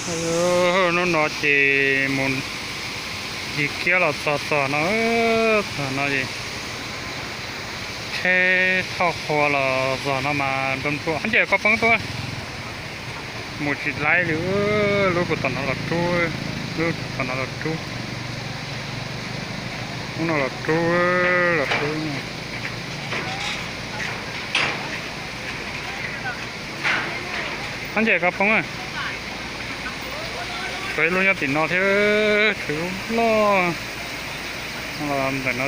Hnub no ces mus ncig kiab los txog txog no, txog no es tsheb thauj qhua los txog no mas nplua nplua, nce koj poob tuaj. Mus tsis laib li, lub puag tom no los rub, lub tom no los rub, lub no los rub, los rub. Ab, nce koj poob, tshuav ib lub nyob tim no thiab, tshuav ib lub loj los ntawm no.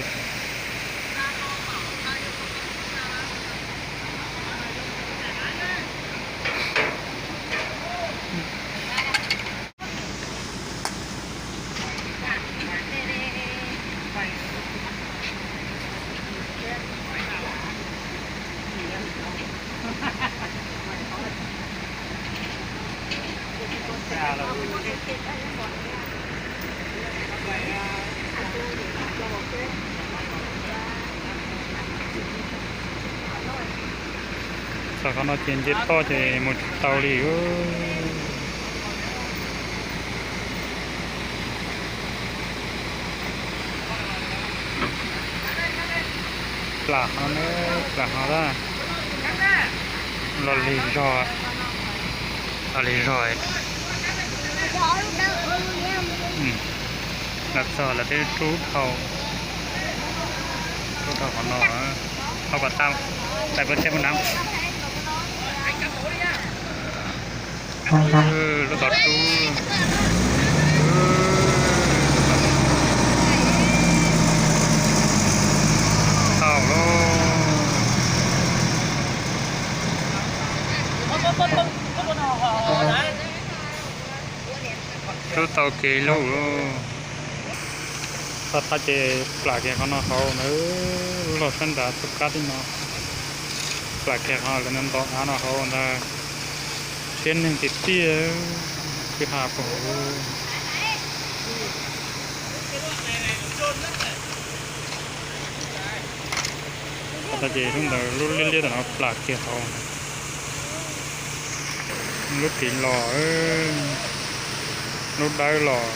Txog qhov no ces nce toj ces mus tsis tau li. Plam ho na, plam ho na. Los lig zog, los lig zog. Los txog lawv twb rub dhau, rub dhau qhov no, ho kom tau, tais pov tseg mus na. Lub tom rub. Tau lauj. Rub tau kev lauj. Tag tag ces plam kiag qhov no hauv na, lub log sab nrad txoj kab tib no. Plam kiag qhov lawv nto av no hauv ntag. Siab neeg tiag tiag, kwj ha puag hauv. Tag ces lub ntawd lub liab liab tom no plam kiag hauv. Lub tid los, lub dawb los.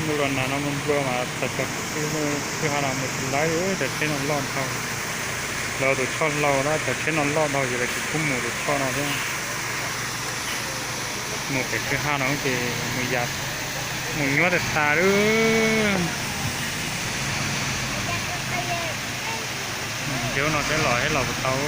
Lub los nag no nplua nplua mas txog cov kwj ha no mus tsis laib li, cov tsheb no loj dhau. Lawv tus choj hlau na, cov tsheb no loj dhau ces lawv tsis pub mus tus choj no thiab. Mus pem kwj ha no ces mus ya, mus nyuaj tas tas li. Nce ub no thiab los thiab los puas tau.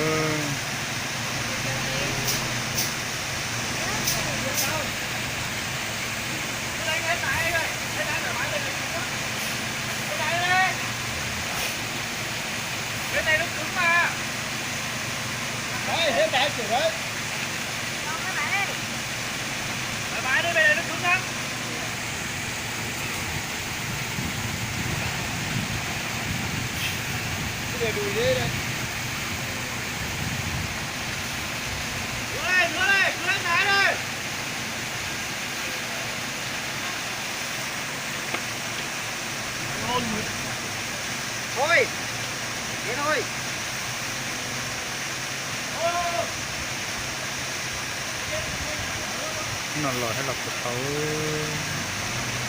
No los thiab los puas tau.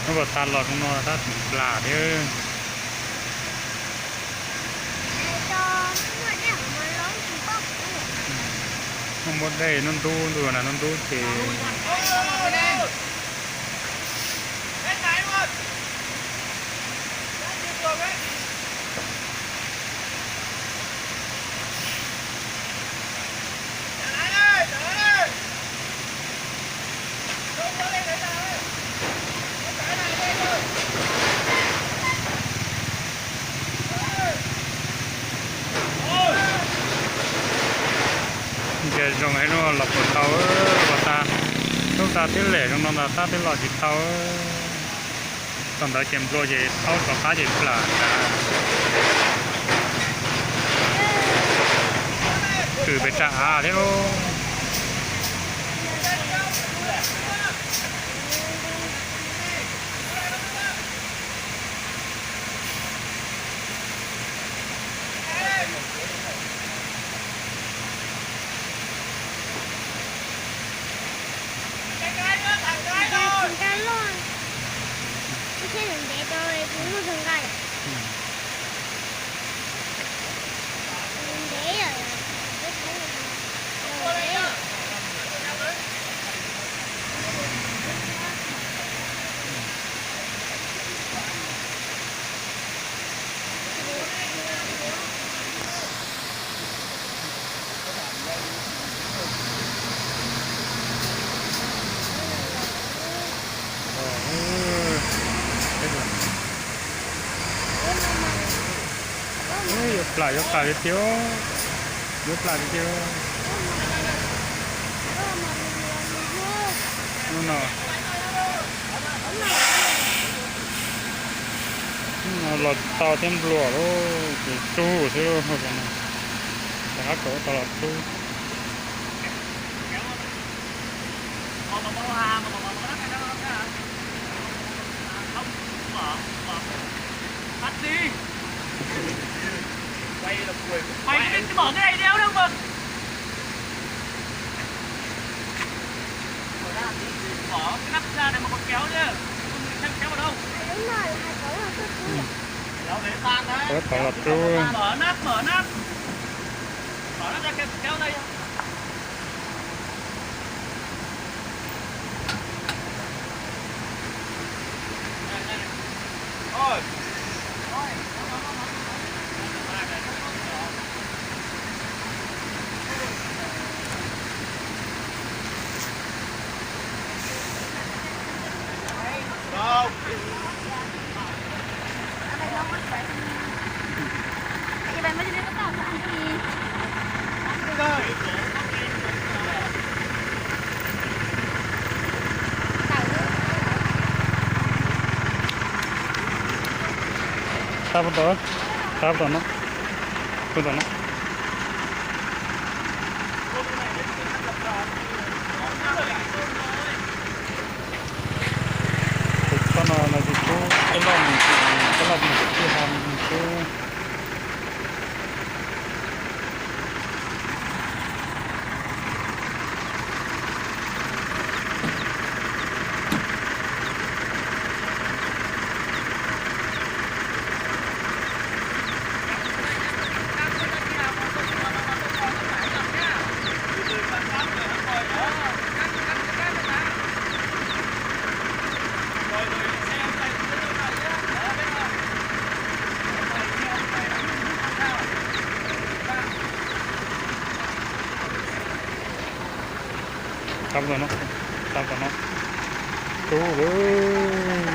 Hnub puas tas los zoo no tab sis plam thiab. Muaj muaj dej, hnub ntub ntuj na, hnub ntub ces Nce zoo heev no los puas tau, los tas, lub tas tib lem zoo no ntag tab twb los tsis tau. Thaum ntawd ces nplua ces thaub rov qab ces plam ntag. Kws pes tsawg av thiab lauj. Thiab ntev rau kuv muaj tus nqaij. Ntev yom. Yuav plam yuav plam li tiag, yuav plam li tiag. Hnub no los tau thiab nplua lawm, ces tsub xwb, rov qab kaum tau los tsub. Peb tau los tsub. Sab puas tau, sab puas tau no, puas tau no. Tus tsob no no ces tsub, tsub loj mus, tsub loj mus, tsub ha mus tsub. Tau no, tau no, tsub lawm.